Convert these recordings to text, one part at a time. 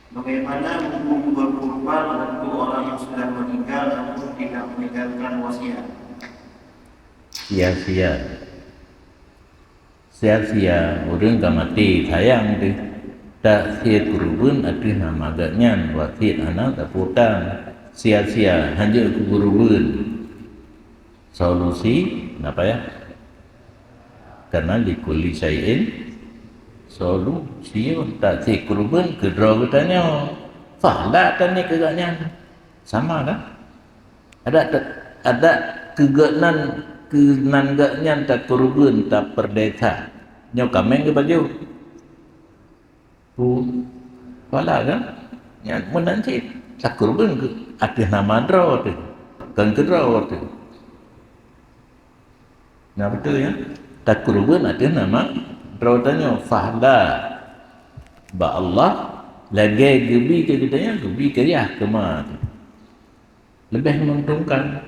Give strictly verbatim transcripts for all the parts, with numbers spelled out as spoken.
Bagaimana hukum berkurban untuk orang yang sudah meninggal namun tidak meninggalkan wasiat? Sia-sia. Sia-sia, ureuëng ka maté, sayang teuh. Tak sie keureubeuen ateueh nama geuhnyan, wasiet hana tapeue utang. Sia-sia, hanjeuet keu keureubeuen. Solusi, na payah. Karena likulli syai'in solusi, tak sie keureubeuen keu droe geutanyoe. Fahla taniet keu geuhnyan. Sama kan? Adak, adak keu geuhnyan, keu nan geuhnyan takeureubeuen, tapeurdesa. Nyoe kaméng geupajoh. Pu, pala kan? Nyan meunan cit. Takeureubeuen keu ateueh nama droe teuh. Kon keu droe teuh. Nah, beutôi ya. Takeureubeuen ateueh nama droe tanyoe. Fahla bak Allah lagée geubi keu geutanyoe, geubi keu yah keu ma teuh. Leubeh menguntungkan.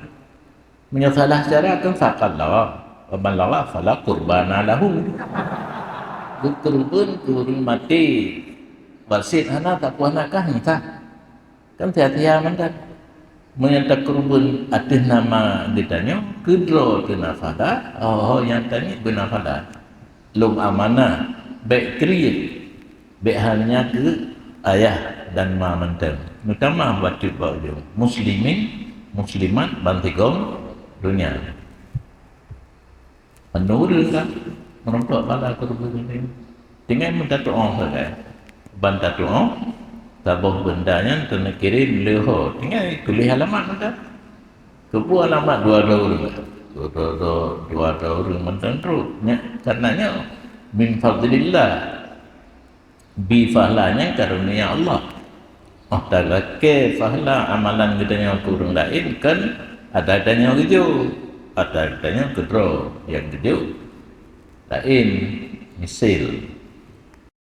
Meunyoe salah cara kan faqad lagha, wa man lagha fala qurbana lahu. Geukeureubeuen keu ureuëng maté, wasiet hana, tapeue hana, kan sah. Kan sia-sia mantong. Meunyoe takeureubeuen ateueh nama geutanyoe, keudroe teuh na fala, ho-ho nyang taniet beuna fala. Lôn amanah, bék kriet. Bék hanya keu ayah dan ma mantong, meutamah bacut bak ujong, muslimin, muslimat bansigom donya. Meunurun kan, meurumpok bala keureubeuen nyoe. Tinggai meutatuoh sagai. Ban tatuoh, saboh beunda nyan teuneukirim leuho. Tinggai tuléh alamat mantong. Keupeue alamat dua droe ureuëng? Dua droe, dua droe ureuëng mantong trok. Nyan, karena nyoe min fadlillah. Bi fahla nyan karunia Allah. Oh, talakée fahla amalan geutanyoe keu ureuëng laén, kan atra tanyoe geujok, atra tanyoe keudroe nyang geujok. Laén, misil,